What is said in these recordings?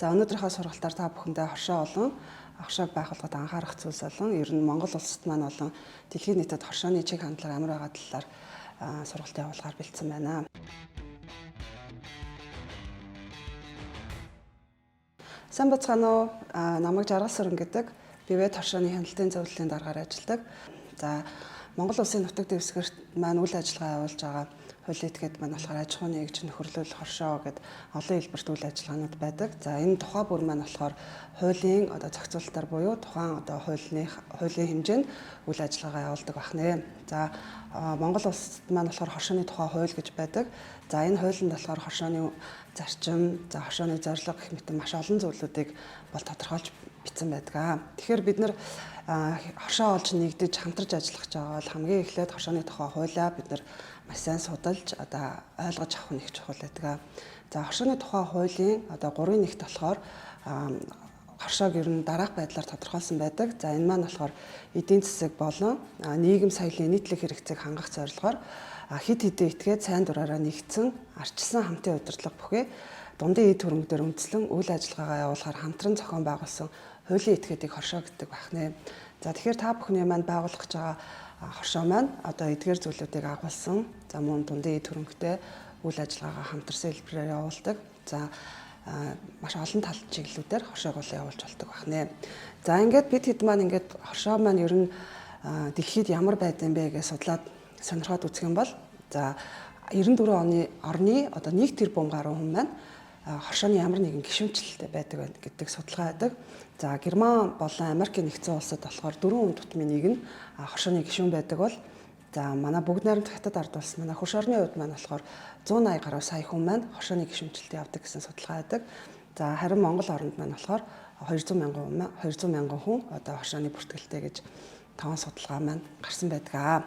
За өнөөдрийнхөө сургалтаар та бүхэндээ хоршоо болон хоршоог байгуулахад анхаарах зүйлс болон ер нь Монгол улсад маань болон дэлхийн нийтэд хоршооны чиг хандлага ямар байгаа талаар сургалт явуулахаар бэлдсэн байна. Сайн бацгаана уу? Намайг Жаргал Сүрэн гэдэг. Би веб хоршооны хяналтын зөвлөлийн даргаар ажилладаг. За Монгол улсын нутаг дэвсгэрт маань үйл ажиллагаа явуулж байгаа хуулийн этгээд маань болохоор аж ахуйн нэгж, нөхөрлөл, хоршоо гэд олон хэлбэрт үйл ажиллагаанууд байдаг. За энэ тухай бүр маань болохоор хуулийн одоо зохицуулалтаар буюу тухайн одоо хуулийн хэмжээнд үйл ажиллагаагаа явуулдаг байх нэ. За Монгол улсад маань болохоор хоршооны тухай хууль гэж байдаг. За энэ хуулинд болохоор хоршооны зарчим, за хоршооны зорилго гэх мэт маш олон зүйлүүдийг бол тодорхойлж бичсэн байдаг. Тэгэхээр бид нар хоршоо олж нэгдэж хамтарч ажиллах гэж байгаа бол хамгийн эхлээд хоршооны тухай хуулиа бид нар маш сайн судалж одоо ойлгож авах нь их чухал байдаг. За хоршооны тухай хуулийн одоо 3-1-т болохоор хоршоог ер нь дараах байдлаар тодорхойлсон байдаг. За энэ маань болохоор эдийн засаг болон нийгэм соёлын нийтлэг хэрэгцээг хангах зорилгоор хэд хэдэн этгээд сайн дураараа нэгдсэн арчилсан хамтын удирдлага бүхий дундын эд хөрөнгө дээр үндэслэн үйл ажиллагаагаа явуулахаар хамтран зохион байгуулсан хуулийн этгээдийг хоршоо гэдэг байх нэ. За тэгэхээр та бүхний маань байгуулах гэж байгаа хоршоо маань одоо эдгээр зүйлүүдийг агуулсан. За мөн дундын эд хөрөнгөтэй үйл ажиллагаагаа хамтарсан хэлбэрээр явуулдаг. За маш олон тал чиглэлүүдээр хоршоог бол явуулж болдог байх нэ. За ингээд бид хэд маань ингээд хоршоо маань ер нь дэлхийд ямар байд юм бэ гэж судлаад сонирхоод үзэх юм бол за 94 оны орны одоо 1 тэрбум гаруй хүн маань хоршооны ямар нэгэн гишүүнчлэлтэй байдаг байна гэдэг судалгаа байдаг. За Герман болон Америкийн нэгдсэн улсад болохоор 4 хүн тутмын нэг нь хоршооны гишүүн байдаг бол за манай бүгд найрамдах Хятад ард улс манай хөрш орны хувьд маань болохоор 180 гаруй сая хүн маань хоршооны гишүүнчлэлтэй явдаг гэсэн судалгаа байдаг. За харин Монгол оронд маань болохоор 200 мянган 200 мянган хүн одоо хоршооны бүртгэлтэй гэж тоон судалгаа маань гарсан байдаг.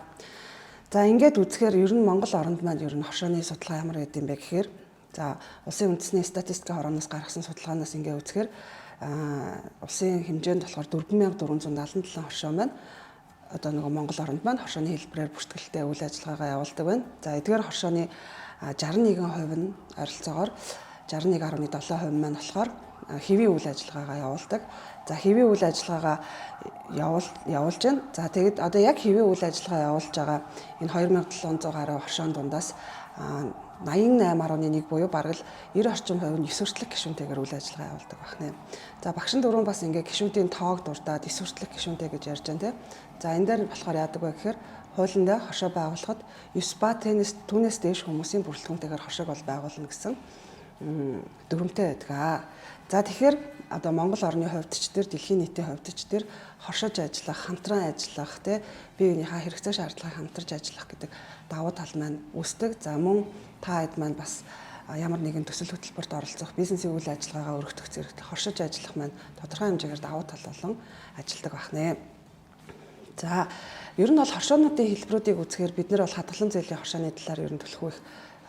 За ингээд үзэхээр ер нь Монгол оронд маань ер нь хоршооны судалгаа ямар байд юм бэ гэхээр за улсын үндэсний статистикийн хорооноос гаргасан судалгаанаас ингээд үзэхээр улсын хэмжээнд болохоор 4477 хоршоо маань одоо нөгөө Монгол оронд маань хоршооны хэлбэрээр бүртгэлтэй үйл ажиллагаагаа явуулдаг байна. За эдгээр хоршооны 61% нь ойролцоогоор 61.7% маань болохоор хэвийн үйл ажиллагаагаа явуулдаг. За хэвийн үйл ажиллагаагаа явуулж байна. За тэгэд одоо яг хэвийн үйл ажиллагаа явуулж байгаа энэ 2700 гаруй хоршоон дундаас 88.1 буюу бараг л 90 орчим хувь нь 9 хүртэлх гишүүнтэйгээр үйл ажиллагаа явуулдаг байх нэ. За багш нь дөрөв бас ингээ гишүүдийн тоог дурдаад 9 хүртэлх гишүүнтэй гэж ярьж байна те. За энэ дээр болохоор яадаг вэ гэхээр хуулиндаа хоршоо байгуулахад 9 ба түүнээс дээш хүмүүсийн бүрэлдэхүүнтэйгээр хоршоог бол байгуулна гэсэн дүрмтэй байдаг. За тэгэхээр одоо Монгол орны хувьд ч тэр дэлхийн нийтийн хувьд ч тэр хоршож ажиллах, хамтран ажиллах, тэ бие биенийхээ хэрэгцээ шаардлагыг хамтарч ажиллах гэдэг давуу тал маань үүсдэг. За мөн та хэд маань бас ямар нэгэн төсөл хөтөлбөрт оролцох, бизнесийн үйл ажиллагаагаа өргөтгөх зэрэгт хоршож ажиллах маань тодорхой хэмжээгээр давуу тал болон ажилдаг байх нэ. За ер нь бол хоршоонуудын хэлбэрүүдийг үзэхээр бид нар бол хадгалан зээлийн хоршооны талаар ер нь төлхөө их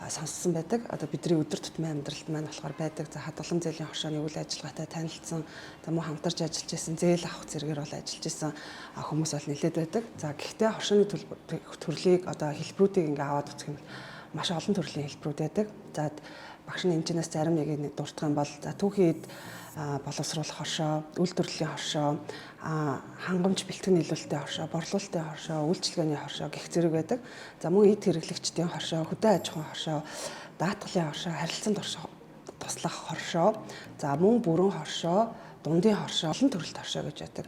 сонссон байдаг. Одоо бидний өдөр тутмын амьдралд маань болохоор байдаг. За хадгалан зээлийн хоршооны үйл ажиллагаатай танилцсан, за мөн хамтарч ажиллаж исэн, зээл авах зэрэгээр бол ажиллаж исэн хүмүүс бол нэлээд байдаг. За гэхдээ хоршооны төрлийг одоо хэлбэрүүдийг ингээ аваад үзэх юм бол маш олон төрлийн хэлбэрүүд байдаг. За багш нь энэчнээс зарим нэгийг дуртах юм бол за түүхийн эд боловсруулах хоршоо, үйлдвэрлэлийн хоршоо, хангамж бэлтгэн нийлүүлэлтийн хоршоо, борлуулалтын хоршоо, үйлчилгээний хоршоо гэх зэрэг байдаг. За мөн эд хэрэглэгчдийн хоршоо, хөдөө аж ахуйн хоршоо, даатгалын хоршоо, харилцан туслах хоршоо, за мөн бүрэн хоршоо, дундын хоршоо, олон төрөлт хоршоо гэж байдаг.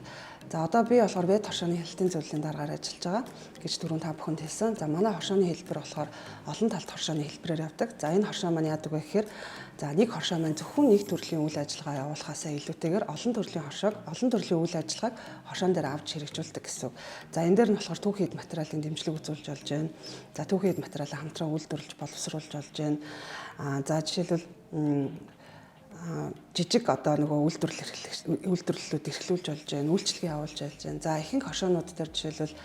За одоо би болохоор веб хоршооны хяналтын зөвлөлийн даргаар ажиллаж байгаа гэж түрүүн та бүхэнд хэлсэн. За манай хоршооны хэлбэр болохоор олон талт хоршооны хэлбэрээр явдаг. За энэ хоршоо маань яадаг вэ гэхээр за нэг хоршоо маань зөвхөн нэг төрлийн үйл ажиллагаа явуулахаасаа илүүтэйгээр олон төрлийн хоршоог, олон төрлийн үйл ажиллагааг хоршоон дээр авч хэрэгжүүлдэг гэсэн үг. За энэ дээр нь болохоор түүхийн эд материалын дэмжлэг үзүүлж болж байна. За түүхийн эд материалаа хамтран үйлдвэрлэж боловсруулж болж байна. За жишээлбэл жижиг одоо нөгөө үйлдвэрлэлүүд эрхлүүлж болж байна, үйлчилгээ явуулж болж байна. За ихэнх хоршоонууд дээр жишээлбэл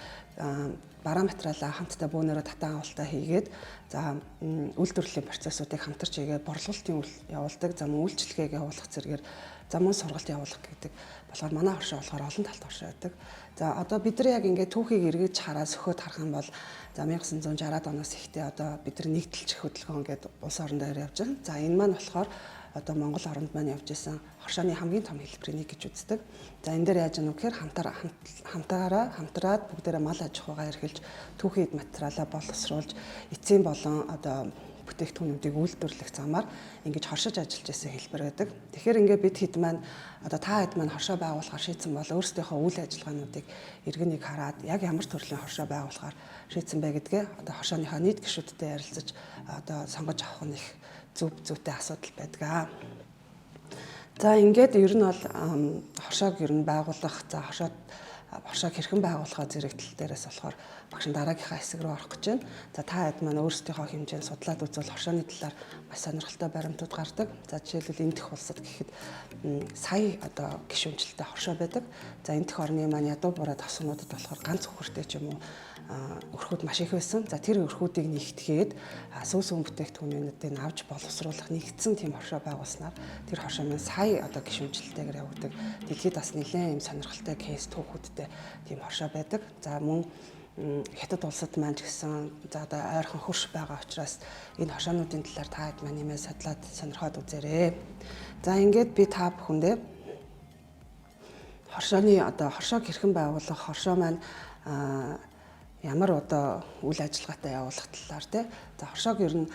бараа материалаа хамтдаа бөөнөрөө татан авалтаа хийгээд за үйлдвэрлэлийн процессуудыг хамтарч хийгээд борлуулалтын үйл явуулдаг, за мөн үйлчилгээг явуулах зэрэгээр за мөн сургалт явуулах гэдэг болохоор манай хоршоо болохоор олон талт хоршоо байдаг. За одоо бид нар яг ингээд түүхийг эргэж хараа сөхөөд харах юм бол за 1960-ад оноос ихтэй одоо бид нар нэгдэлчих хөдөлгөөн гэдэг улс орон дээр явж байгаа. За энэ маань болохоор одоо Монгол оронд маань явж исэн хоршооны хамгийн том хэлбэрийн нэг гэж үздэг. За, энэ дээр яаж яах вэ гэхээр хамтраад бүгдээрээ мал аж ахуйгаа эрхэлж, түүхий эд материалаа боловсруулж, эцсийн болон одоо бүтээгдэхүүнүүдийг үйлдвэрлэх замаар ингэж хоршиж ажиллаж байсан хэлбэр байдаг. Тэгэхээр ингээд бид хэд маань, одоо та хэд маань хоршоо байгуулахаар шийдсэн бол өөрсдийнхөө үйл ажиллагаануудыг эргэн нэг хараад, яг ямар төрлийн хоршоо байгуулахаар шийдсэн бэ гэдгээ одоо хоршооныхоо нийт гишүүдтэй ярилцаж одоо сонгож авах нь их зөв зүйтэй асуудал байдаг. За, ингээд ер нь бол хоршоог ер нь байгуулах, за, хоршоог хэрхэн байгуулахаа зэрэг тал дээрээс болохоор багш нь дараагийнхаа хэсэг рүү орох гэж байна. За, та хэд маань өөрсдийнхөө хэмжээнд судлаад үзвэл хоршооны талаар маш сонирхолтой баримтууд гардаг. За, жишээлбэл, Энэтхэг улсад гэхэд сая одоо гишүүнчлэлтэй хоршоо байдаг. За, Энэтхэг орны маань ядуу бураа тосгонуудад болохоор ганц үхэртэй ч юм уу өрхүүд маш их байсан. За, тэр өрхүүдийг нэгтгэхэд сүү сүүн бүтээгдэхүүнүүдийг авч боловсруулах нэгдсэн тийм хоршоо байгуулснаар тэр хоршоо маань сая одоо гишүүнчлэлтэйгээр явагддаг. Дэлхийд бас нэлээд юм сонирхолтой case түүхүүдтэй тийм хоршоо байдаг. За, мөн Хятад улсад маань ч гэсэн, за, одоо ойрхон хөрш байгаа учраас энэ хоршоонуудын талаар та хэд маань нэмээ судлаад сонирхоод үзээрэй. За, ингээд би та бүхэндээ хоршооны одоо хоршоог хэрхэн байгуулах, хоршоо маань ямар одоо үйл ажиллагаатай явуулах талаар, тий. За, хоршоог ер нь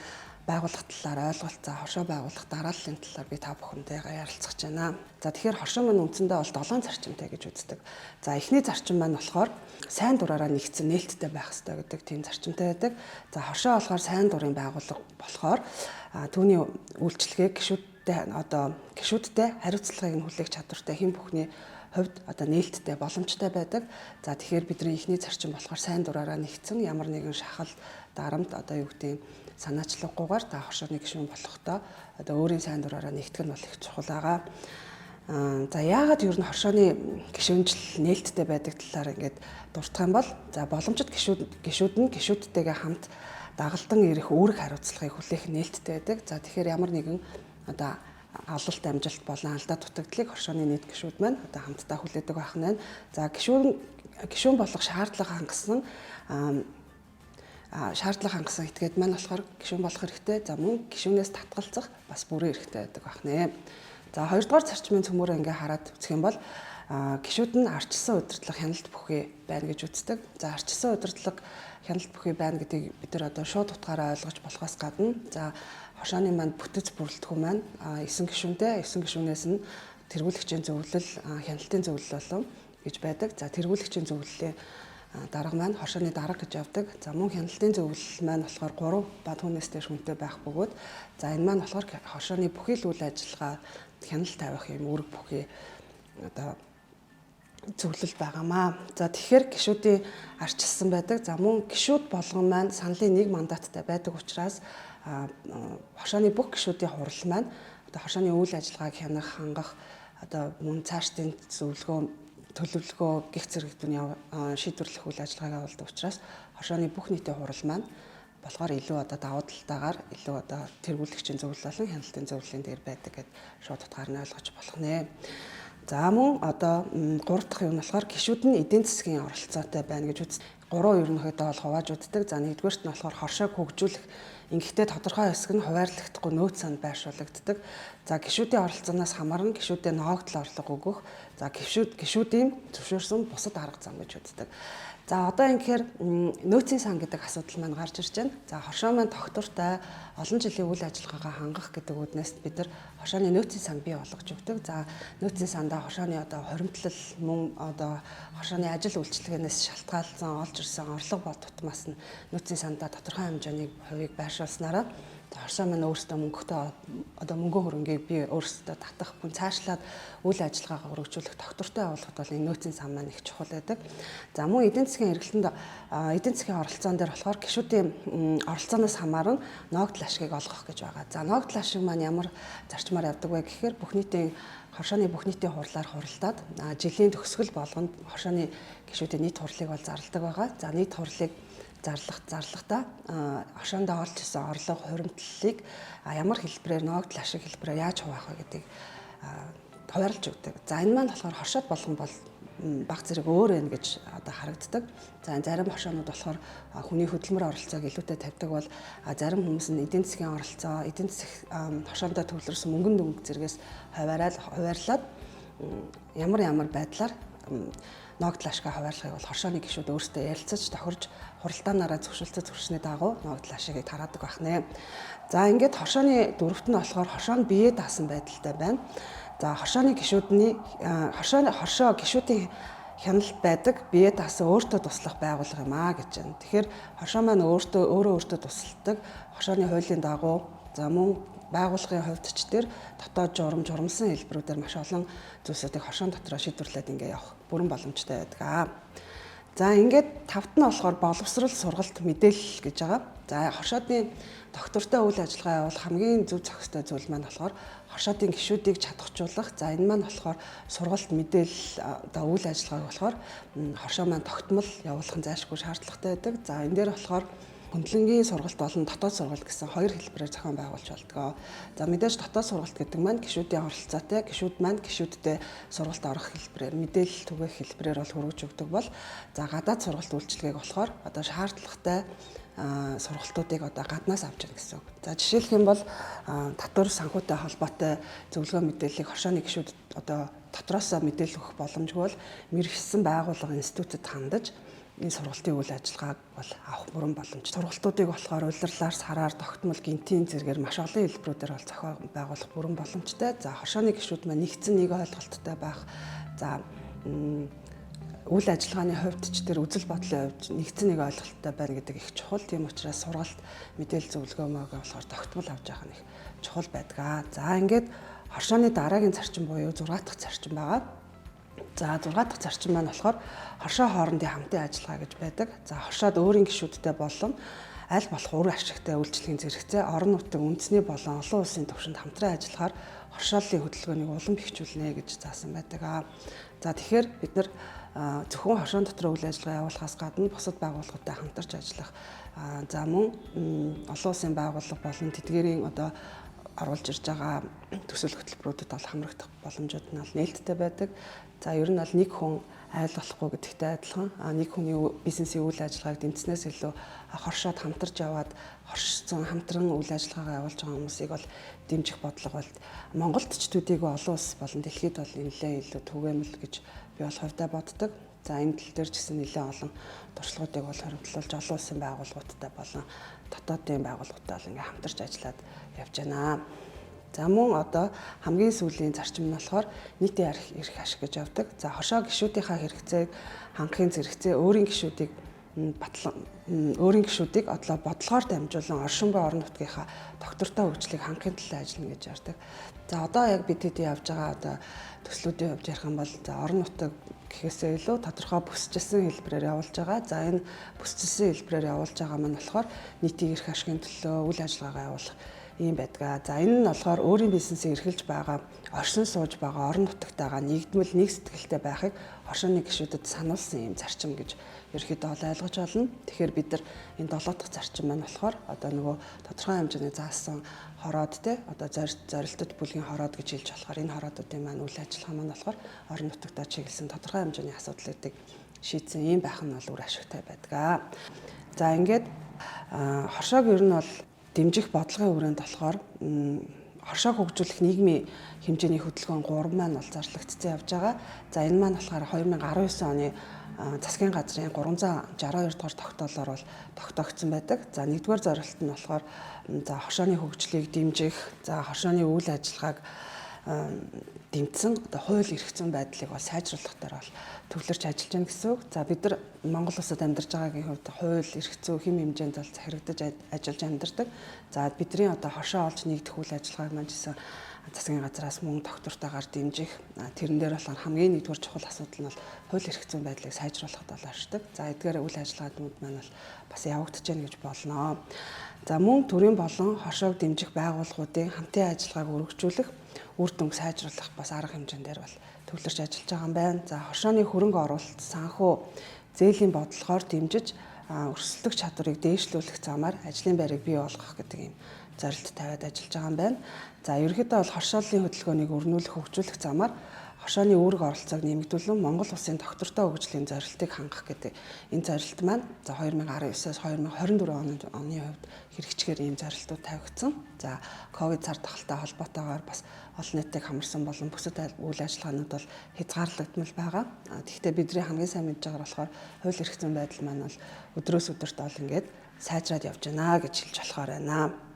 байгуулах талаар ойлголт, за, хоршоо байгуулах дарааллын талаар би та бүхэнтэйгээ ярилцах гэж байна. За, тэгэхээр хоршоо маань үндсэндээ бол 7 зарчимтай гэж үздэг. За, эхний зарчим маань болохоор сайн дураараа нэгдсэн, нээлттэй байх ёстой гэдэг тийм зарчимтай байдаг. За, хоршоо болохоор сайн дурын байгууллага болохоор түүний үйлчилгээг гишүүдтэй, одоо гишүүдтэй хариуцлагыг нь хүлээх чадвартай, хэн бүхний хувьд одоо нээлттэй, боломжтой байдаг. За, тэгэхээр бидний эхний зарчим болохоор сайн дураараа нэгдсэн, ямар нэгэн шахал, дарамт, одоо юу гэдэг, санаачлаггүйгээр та хоршооны гишүүн болохдоо одоо өөрийн сайн дураараа нэгтгэх нь бол их чухал байгаа. За, яагаад ер нь хоршооны гишүүнжил нээлттэй байдаг талаар ингээд дурдах юм бол, за, боломжит гишүүд нь гишүүдтэйгээ хамт дагалдан ирэх үүрэг хариуцлагыг хүлээх нээлттэй байдаг. За, тэгэхээр ямар нэгэн одоо ололт, амжилт болон алдаа дутагдлыг хоршооны нийт гишүүд маань одоо хамтдаа хүлээдэг байх нь. За, гишүүн гишүүн болох шаардлага хангасан этгээд маань болохоор гишүүн болох хэрэгтэй. За, мөн гишүүнээс татгалзах бас бүрэн эрхтэй байдаг байх нэ. За, хоёрдугаар зарчмын цөмөөрөө ингээ хараад үзэх юм бол гишүүд нь ардчилсан удирдлага, хяналт бүхий байна гэж үздэг. За, ардчилсан удирдлага, хяналт бүхий байна гэдгийг бид нар одоо шууд утгаараа ойлгож болохоос гадна, за, хоршооны маань бүтэц бүрэлдэхүүн маань 9 гишүүнтэй, 9 гишүүнээс нь тэргүүлэгчийн зөвлөл, хяналтын зөвлөл болон гэж байдаг. За, тэргүүлэгчийн зөвлөлийн дарга маань хоршооны дарга гэж явдаг. За, мөн хяналтын зөвлөл маань болохоор 3 ба түүнээс дээш хүнтэй байх бөгөөд, за, энэ маань болохоор хоршооны бүхий л үйл ажиллагаа хяналт тавих юм үүрэг бүхий одоо зөвлөл байгаамаа. За, тэгэхээр гишүүдийн ардчилсан байдаг. За, мөн гишүүд болгон маань саналын нэг мандаттай байдаг учраас хоршооны бүх гишүүдийн хурал маань одоо хоршооны үйл ажиллагааг хянах, хангах, одоо мөн цаашдын зөвлөгөө, төлөвлөгөө гэх зэрэг түүний шийдвэрлэх үйл ажиллагааг явуулдаг учраас хоршооны бүх нийтийн хурал маань болохоор илүү одоо давуу талтайгаар илүү одоо тэргүүлэгчийн зөвлөл болон хяналтын зөвлөлийн дээр байдаг гэд шууд утгаар нь ойлгож болох нэ. За, мөн одоо гурав дахь юм болохоор гишүүд нь эдийн засгийн оролцоотой байна гэж үз. Гурван ерөнхийдөө бол хувааж үздэг. За, нэгдүгээрт нь болохоор хоршоог хөгжүүлэх ингэхдээ тодорхой хэсэг нь хуваарлахдаггүй нөөц санд байршуулагддаг. За, гишүүдийн оролцооноос хамааран гишүүдэд ноогдол орлого өгөх. За, гишүүдийн зөвшөөрсөн бусад арга зам гэж үздэг. За, одоо ингэхээр нөөцийн сан гэдэг асуудал маань гарч ирж байна. За, хоршоо маань тогтвортой олон жилийн үйл ажиллагаагаа хангах гэдэг үүднээс бид нар хоршооны нөөцийн сан бий болгож өгдөг. За, нөөцийн сандаа хоршооны одоо хуримтлал, мөн одоо хоршооны ажил үйлчилгээнээс шалтгаалсан олж ирсэн орлого бол тутмаас нь нөөцийн сандаа тодорхой хэмжээний хувийг байршуулснараа хоршоо маань өөрсдөө мөнгөтэй, одоо мөнгө хөрөнгийг би өөрсдөө татах хүн цаашлаад үйл ажиллагаагаа өргөжүүлэх тогтвортой явуулахад бол энэ нөөцийн сан маань их чухал байдаг. За, мөн эдийн засгийн эргэлтэнд, эдийн засгийн оролцоон дээр болохоор гишүүдийн оролцооноос хамааран ноогдол ашгийг олгох гэж байгаа. За, ноогдол ашиг маань ямар зарчмаар явдаг вэ гэхээр бүх нийтийн хоршооны бүх нийтийн хурлаар хуралдаад жилийн төгсгөл болгонд хоршооны гишүүдийн нийт хурлыг бол зарладаг байгаа. За, нийт хурлыг зарлахдаа хоршоондоо олж ирсэн орлого, хуримтлалыг ямар хэлбэрээр, ноогдол ашиг хэлбэрээр яаж хуваах вэ гэдгийг хуваарлаж өгдөг. За, энэ маань болохоор хоршоод болгон бол баг зэрэг өөр байна гэж одоо харагддаг. За зарим хоршоонууд болохоор хүний хөдөлмөр оролцоог илүүтэй тавьдаг бол зарим хүмүүс нь эдийн засгийн оролцоо, эдийн засаг хоршоондоо төвлөрсөн мөнгөн дүнг зэргээс хуваарлаад ямар ямар байдлаар ногдол ашгаа хуваарлахыг бол хоршооны гишүүд өөрсдөө ярилцаж тохирж хуралдаанаараа зөвшөлтөд зөрчсөний дагуу ногдол ашигийг тараадаг байх нэ. За ингээд хоршооны дөрөвт нь болохоор хоршоо нь бие даасан байдалтай байна. За хоршооны гишүүдний хоршооны хоршоо гишүүдийн хяналт байдаг бие даасан өөртөө туслах байгууллага юм а гэж байна. Тэгэхээр хоршоо маань өөртөө өөрөө өөртөө тусалдаг хоршооны хуулийн дагуу за мөн байгууллагын хувьд ч тэр дотоод журам журамсан хэлбэрүүдээр маш олон зүйлсүүдийг хоршоон дотроо шийдвэрлээд ингээ явах бүрэн боломжтой байдаг. За ингээд тавт нь болохоор боловсрол сургалт мэдээлэл гэж байгаа. За хоршоодны доктортой үйл ажиллагаа явуулах хамгийн зөв зохистой зүйл маань болохоор хоршоодын гишүүдийг чадахжуулах. За энэ маань болохоор сургалт мэдээлэл одоо үйл ажиллагааг болохоор хоршоо маань тогтмол явуулах нь зайлшгүй шаардлагатай байдаг. За энэ дээр болохоор хөндлөнгийн сургалт болон дотоод сургалт гэсэн хоёр хэлбэрээр зохион байгуулж болдгоо. За мэдээж дотоод сургалт гэдэг маань гишүүдийн оролцоотой, гишүүд маань гишүүдтэй сургалт орох хэлбэрээр, мэдээлэл түгээх хэлбэрээр бол хөргөж өгдөг бол за гадаад сургалт үйлчилгээг болохоор одоо шаардлагатай сургалтуудыг одоо гаднаас авч ирнэ гэсэн үг. За жишээлх юм бол татвар санхүүтэй холбоотой зөвлөгөө мэдээллийг хоршооны гишүүд одоо дотроосоо мэдээлэл өгөх боломжгүй бол мэргэжсэн байгууллага институтэд хандаж энэ сургалтын үйл ажиллагааг бол авах бүрэн боломж. Сургалтуудыг болохоор улирлаар, сараар, тогтмол, гинтийн зэрэгээр маш олон хэлбэрүүдээр бол зохион байгуулах бүрэн боломжтой. За хоршооны гишүүд маань нэгдсэн нэг ойлголттой байх. За үйл ажиллагааны хувьд ч тэр үзэл бодлын хувьд нэгдсэн нэг ойлголттой байна гэдэг их чухал. Тийм учраас сургалт, мэдээлэл зөвлөгөө мөгөө болохоор тогтмол авч явах нь их чухал байдаг. За ингээд хоршооны дараагийн зарчим буюу 6 дахь зарчим байгаа. За 6 дахь зарчим маань болохоор хоршоо хоорондын хамтын ажиллагаа гэж байдаг. За хоршоод өөрийн гишүүдтэй болон аль болох ур ашигтай үйлчлэгийн зэрэгцээ орон нутгийн үндэсний болон олон улсын түвшинд хамтран ажиллахаар хоршооллын хөдөлгөөнийг улам бэхжүүлнэ гэж заасан байдаг. За тэгэхээр бид нар зөвхөн хоршоон дотор үйл ажиллагаа явуулахаас гадна бусад байгууллагуудтай хамтарч ажиллах, за мөн олон улсын байгууллага болон тэдгээрийн одоо оруулж ирж байгаа төсөл хөтөлбөрүүдэд бол хамрагдах боломжууд нь бол нээлттэй байдаг. За ер нь бол нэг хүн айл болохгүй гэдэгтэй адилхан нэг хүний бизнесийн үйл ажиллагааг дэмжснээс илүү хоршоод хамтарч яваад хоршсон хамтран үйл ажиллагаагаа явуулж байгаа хүмүүсийг бол дэмжих бодлого бол Монголд ч төдийгүй олон улс болон дэлхийд бол нэлээд илүү түгээмэл гэж би бол хувьдаа боддог. За энэ тал дээр ч гэсэн нэлээд олон туршлагуудыг бол хоригдлуулж олон улсын байгууллагуудтай болон дотоодын байгууллагуудтай бол ингээ хамтарч ажиллаад явж байна. За мөн одоо хамгийн сүүлийн зарчим нь болохоор нийтийн эрх ашиг гэж явдаг. За хоршоо гишүүдийнхаа хэрэгцээг хангахын зэрэгцээ өөрийн гишүүдийг батлан өөрийн гишүүдийг одлоо бодлогоор дамжуулан оршин буй орон нутгийнхаа доктортой хөгжлийг хангахын төлөө ажиллана гэж ярьдаг. За одоо яг бид хэдий явж байгаа одоо төслүүдийн хувьд ярих юм бол за орон нутаг гэхээсээ илүү тодорхой бүсчилсэн хэлбэрээр явуулж байгаа. За энэ бүсчилсэн хэлбэрээр явуулж байгаа маань болохоор нийтийн эрх ашигын төлөө үйл ажиллагаагаа явуулах ийм байдаг. За энэ нь болохоор өөрийн бизнесийг эрхэлж байгаа, оршин сууж байгаа орон нутагтайгаа нэгдмэл нэг сэтгэлтэй байхыг хоршооны гишүүдэд сануулсан ийм зарчим гэж ерөнхийдөө бол ойлгож байна. Тэгэхээр бид нар энэ 7 дахь зарчим маань болохоор одоо нөгөө тодорхой хэмжээний заасан хороод те одоо зорилтод бүлгийн хороод гэж хэлж болохоор энэ хороодуудын маань үйл ажиллагаа маань болохоор орон нутагтаа чиглэсэн тодорхой хэмжээний асуудлуудыг шийдсэн ийм байх нь бол үр ашигтай байдаг. За ингээд хоршоог ер нь бол дэмжих бодлогын хүрээнд болохоор хоршоог хөгжүүлэх нийгмийн хэмжээний хөдөлгөөн 3 маань бол зарлагдсан явж байгаа. За энэ маань болохоор 2019 оны засгийн газрын 362 дугаар тогтоолоор бол тогтоогдсон байдаг. За нэгдүгээр зорилт нь болохоор за хоршооны хөгжлийг дэмжих, за хоршооны үйл ажиллагааг дэмжсэн одоо хууль эрх зүйн байдлыг бол сайжруулах дээр бол төвлөрч ажиллаж байна гэсэн үг. За бид нар Монгол улсад амьдарч байгаагийн хувьд хууль эрх зүй хэм хэмжээнд бол захирагдаж ажиллаж амьдардаг. За бидний одоо хоршоо олж нэгдэх үйл ажиллагааг маань гэсэн засгийн газраас мөн доктортойгоор дэмжих, тэрэн дээр болохоор хамгийн нэгдүгээр чухал асуудал нь бол хууль эрх зүйн байдлыг сайжруулахад бол оршдог. За эдгээр үйл ажиллагаанууд маань бол бас явагдаж байна гэж болно. За мөн төрийн болон хоршоог дэмжих байгууллагуудын хамтын ажиллагааг өргөжүүлэх, үр дүнг сайжруулах бас арга хэмжээн дээр бол төвлөрч ажиллаж байгаа юм байна. За хоршооны хөрөнгө оруулалт, санхүү, зээлийн бодлогоор дэмжиж өрсөлдөх чадварыг дээшлүүлэх замаар ажлын байрыг бий болгох гэдэг юм зорилт тавиад ажиллаж байгаа юм байна. За, ерөнхийдөө бол хоршооллын хөдөлгөөнийг өрнүүлэх, хөгжүүлэх замаар хоршооны үүрэг оролцоог нэмэгдүүлэн Монгол улсын тогтвортой хөгжлийн зорилтыг хангах гэдэг энэ зорилт маань за 2019-оос 2024 оны хувьд хэрэгжихээр ийм зорилтууд тавигдсан. За, ковид цар тахалтай холбоотойгоор бас олон нийтийг хамарсан болон бусад үйл ажиллагаанууд бол хязгаарлагдмал байгаа. Тэгэхдээ бидний хамгийн сайн мэдж байгаа болохоор хууль эрх зүйн байдал маань бол өдрөөс өдөрт бол ингээд сайжраад явж байна гэж хэлж болохоор байна.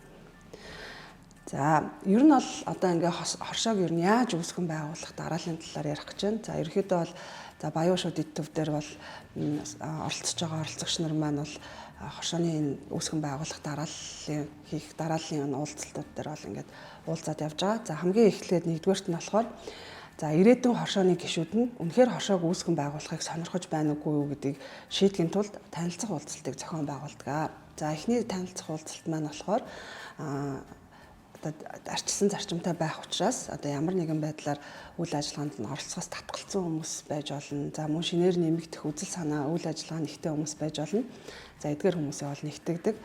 За, ер нь бол одоо ингээ хоршоог ер нь яаж үүсгэн байгуулах дарааллын талаар ярих гэж байна. За, ерөнхийдөө бол за Баян шууд эд төв дээр бол оролцож байгаа оролцогч нар маань бол хоршооны энэ үүсгэн байгуулах дарааллын хийх дарааллын уулзалтууд дээр бол ингээд уулзаад явж байгаа. За, хамгийн эхлээд нэгдүгээрт нь болохоор за ирээдүйн хоршооны гишүүд нь үнэхээр хоршоог үүсгэн байгуулахыг сонирхож байна уугүй юу гэдгийг шийдэхин тулд танилцах уулзалтыг зохион байгуулдаг. За, эхний танилцах уулзалт маань болохоор одоо арчилсан зарчимтай байх учраас одоо ямар нэгэн байдлаар үйл ажиллагаанд нь оролцохоос татгалцсан хүмүүс байж болно. За, мөн шинээр нэмэгдэх үзэл санаа, үйл ажиллагаа нэгтэй хүмүүс байж болно. За, эдгээр хүмүүсээ бол нэгтгэдэг.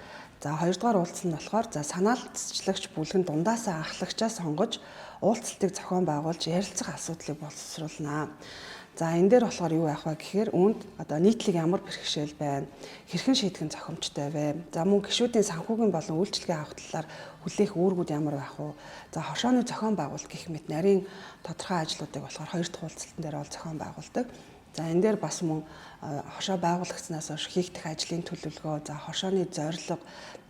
За, хоёрдугаар уулзалт нь болохоор за санаачлагч бүлгэн дундаасаа анхлагчаа сонгож уулзалтыг зохион байгуулж ярилцах асуудлыг боловсруулна. За, энэ дээр болохоор юу яах вэ гэхээр үүнд одоо нийтлэг ямар бэрхшээл байна, хэрхэн шийдэх нь зохимжтой вэ? За, мөн гишүүдийн санхүүгийн болон үйлчилгээ авах талаар хүлээх үүргүүд ямар байх вэ? За, хоршооны зохион байгуулалт гэх мэт нарийн тодорхой ажлуудыг болохоор хоёр дахь уулзалтан дээр бол зохион байгуулдаг. За, энэ дээр бас мөн хоршоо байгуулагдсанаас хойш хийгдэх ажлын төлөвлөгөө, за хоршооны зорилго,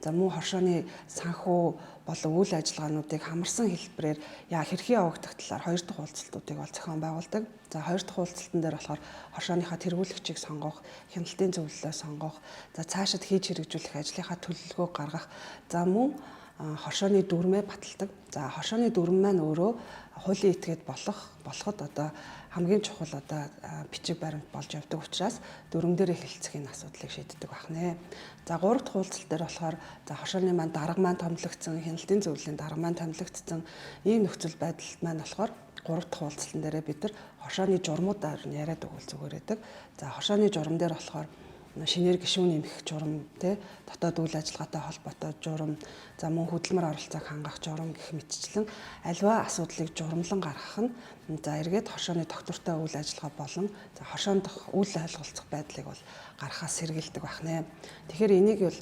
за мөн хоршооны санхүү болон үйл ажиллагаануудыг хамарсан хэлбэрээр яа хэрхэн явагдах талаар хоёр дахь уулзалтуудыг бол зохион байгуулдаг. За, хоёр дахь уулзалтан дээр болохоор хоршооныхаа тэргүүлэгчийг сонгох, хяналтын зөвлөлөө сонгох, за цаашид хийж хэрэгжүүлэх ажлынхаа төлөвлөгөөг гаргах, за мөн хоршооны дүрмээ баталдаг. За, хоршооны дүрэм маань өөрөө хуулийн этгээд болоход одоо хамгийн чухал одоо бичиг баримт болж явдаг учраас дүрэм дээрээ хэлцэх энэ асуудлыг шийддэг байх нэ. За, гурав дахь уулзалт дээр болохоор за хоршооны маань дарга маань томилогдсон, хяналтын зөвлөлийн дарга маань томилогдсон ийм нөхцөл байдалд маань болохоор гурав дахь уулзалтан дээрээ бид нар хоршооны журмуудаар нь яриад өгвөл зүгээр байдаг. За, хоршооны журам дээр болохоор шинээр гишүүн нэмэх журам, тий, дотоод үйл ажиллагаатай холбоотой журам, за мөн хөдөлмөр оролцоог хангах журам гэх мэтчлэн альва асуудлыг журамлан гаргах нь за эргээд хоршооны тогтвортой үйл ажиллагаа болон за хоршоонд үйл ойлголцох байдлыг бол гаргахаас сэргийлдэг байх нэ. Тэгэхээр энийг бол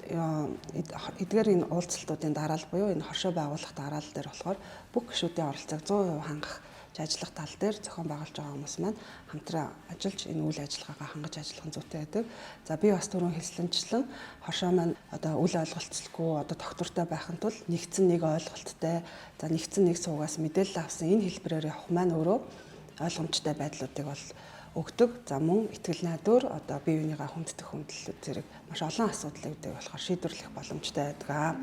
эдгээр энэ уулзалтуудын дараал буюу энэ хоршоо байгуулах дараалал дээр болохоор бүх гишүүдийн оролцоог 100% хангах ажиллах тал дээр зохион байгуулж байгаа хүмүүс маань хамтран ажиллаж энэ үйл ажиллагаагаа хангаж ажиллах нь зүйтэй байдаг. За, би бас түрүүн хэлсэнчлэн хоршоо маань одоо үл ойлголцолгүй одоо тогтвортой байхын тулд нэгдсэн нэг ойлголттой, за нэгдсэн нэг суугаас мэдээлэл авсан энэ хэлбэрээр явах маань өөрөө ойлгомжтой байдлуудыг бол өгдөг. За, мөн итгэл найдвар одоо бие биенийгээ хүндэтгэх хүндлэлүүд зэрэг маш олон асуудлыг болохоор шийдвэрлэх боломжтой байдаг.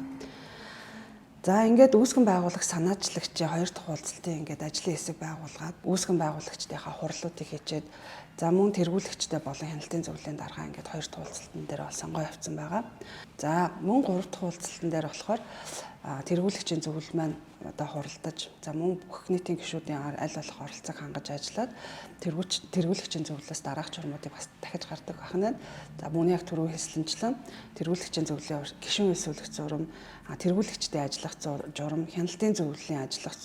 За, ингээд үүсгэн байгуулагч санаачлагчийн хоёр дахь уулзалтын ингээд ажлын хэсэг байгуулгаад үүсгэн байгуулагчдынхаа хурлуудыг хийчээд за мөн тэргүүлэгчтэй болон хяналтын зөвлөлийн дарга ингээд хоёр дахь уулзалтан дээр бол сонгоо явцсан байгаа. За, мөн гурав дахь уулзалтан дээр болохоор тэргүүлэгчийн зөвлөл маань одоо хуралдаж за мөн бүх нийтийн гишүүдийн аль болох оролцоог хангаж ажиллаад тэргүүлэгчийн зөвлөлөөс дараах журмуудыг бас дахиж гардаг байх нь. За, мөн яг түрүү хэлсэнчлэн тэргүүлэгчийн зөвлөлийн гишүүн элсүүлэх журам, тэргүүлэгчдийн ажиллах журам, хяналтын зөвлөлийн ажиллах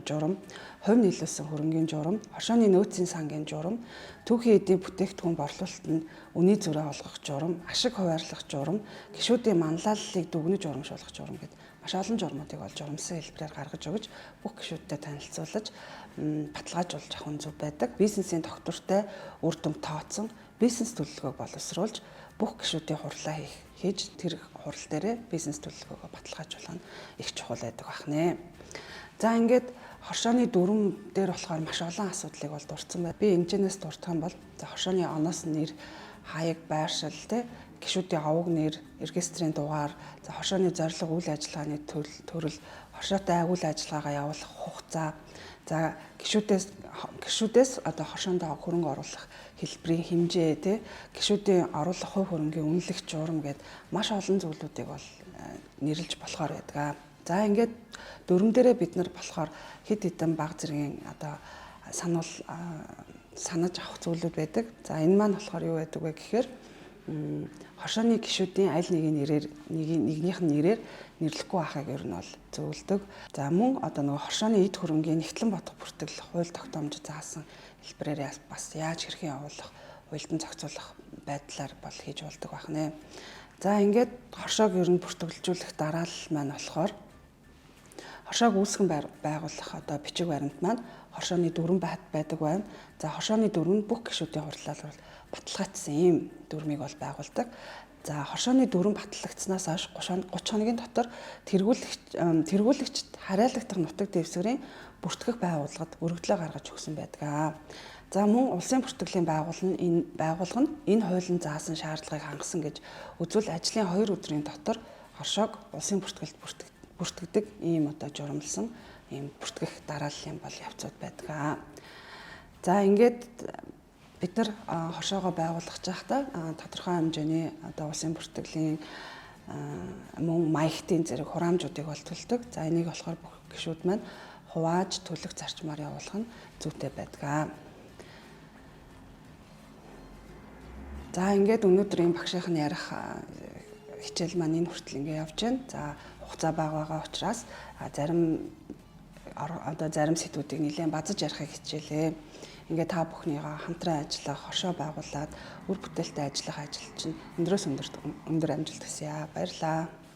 журам, хувь нийлүүлсэн хөрөнгийн журам, хоршооны нөөцийн сангийн журам, түүхийн эдийн бүтээгдэхүүн борлуулалтанд үний зүрээ олгох журам, ашиг хуваарлах журам, гишүүдийн манлайллыг дүгнэж урамшуулах журам гэдэг маш олон журмуудыг бол журамсан хэлбэрээр гаргаж өгөж бүх гишүүдтэй танилцуулж баталгаажуулж авах нь зөв байдаг. Бизнесийн тогтвортой үр дүн тооцсон бизнес төлөвлөгөөг боловсруулж бүх гишүүдийн хурлаа хийж тэр хурал дээрээ бизнес төлөвлөгөөгөө баталгаажуулах нь их чухал байдаг байх нэ. За, ингээд хоршооны дүрэм дээр болохоор маш олон асуудлыг бол дурдсан байна. Би энэчнээс дурдах юм бол за хоршооны оноос нэр, хаяг, байршил, тэ, гишүүдийн овог нэр, регистрийн дугаар, за хоршооны зорилго, үйл ажиллагааны төрөл, хоршоотой үйл ажиллагаагаа явуулах хугацаа, за гишүүдээс одоо хоршоондоо хөрөнгө оруулах хэлбэрийн хэмжээ, тэ, гишүүдийн оруулах хувь хөрөнгийн үнэлэх журам гээд маш олон зүйлүүдийг бол нэрлэж болохоор байдаг. За, ингээд дүрэм дээрээ бид нар болохоор хэд хэдэн баг зэргийн одоо сануул санаж авах зүйлүүд байдаг. За, энэ маань болохоор юу байдаг вэ гэхээр Хоршооны гишүүдийн аль нэгийн нэрээр нэгнийх нь нэрээр нэрлэхгүй байхыг ер нь бол зөвлөдөг. За мөн одоо нөгөө хоршооны эд хөрөнгийн нэгтлэн бодох бүртгэл хууль тогтоомж заасан хэлбэрээр бас яаж хэрхэн явуулах, уялдан зохицуулах байдлаар бол хийж болдог байх нэ. За ингээд хоршоог ер нь бүртгэлжүүлэх дараалал маань болохоор хоршоог үүсгэн байгуулах одоо бичиг баримт маань хоршооны дүрэм байдаг байна. За хоршооны дүрэм нь бүх гишүүдийн хурлаар бол баталгаажсан ийм дүрмийг бол байгуулдаг. За хоршооны дүрэм батлагдсанаас хойш 30 хоногийн дотор тэргүүлэгчд хариалагдах нутаг дэвсгэрийн бүртгэх байгууллагад өргөдлөө гаргаж өгсөн байдаг. За мөн улсын бүртгэлийн байгууллага нь энэ хуулийн заасан шаардлагыг хангасан гэж үзвэл ажлын 2 өдрийн дотор хоршоог улсын бүртгэлд бүртгэдэг ийм одоо журамлсан ийм бүртгэх дарааллын бол явцуд байдаг. За ингээд бид нар хоршоогоо байгуулах байхдаа тодорхой хэмжээний одоо улсын бүртгэлийн мөн маягтын зэрэг хураамжуудыг бол төлдөг. За энийг болохоор бүх гишүүд маань хувааж төлөх зарчмаар явуулах нь зүйтэй байдаг. За ингээд өнөөдрийн багшийнх нь ярих хичээл маань энэ хүртэл ингээ явж байна. За хугацаа бага байгаа учраас зарим одоо зарим сэдвүүдийг нэлээд базаж ярихыг хичээлээ. Ингээ та бүхнийгаа хамтран ажиллах, хоршоо байгуулад үр бүтээлтэй ажиллах ажил чинь өндрөөс өндөр амжилт хүсье. Баярлалаа.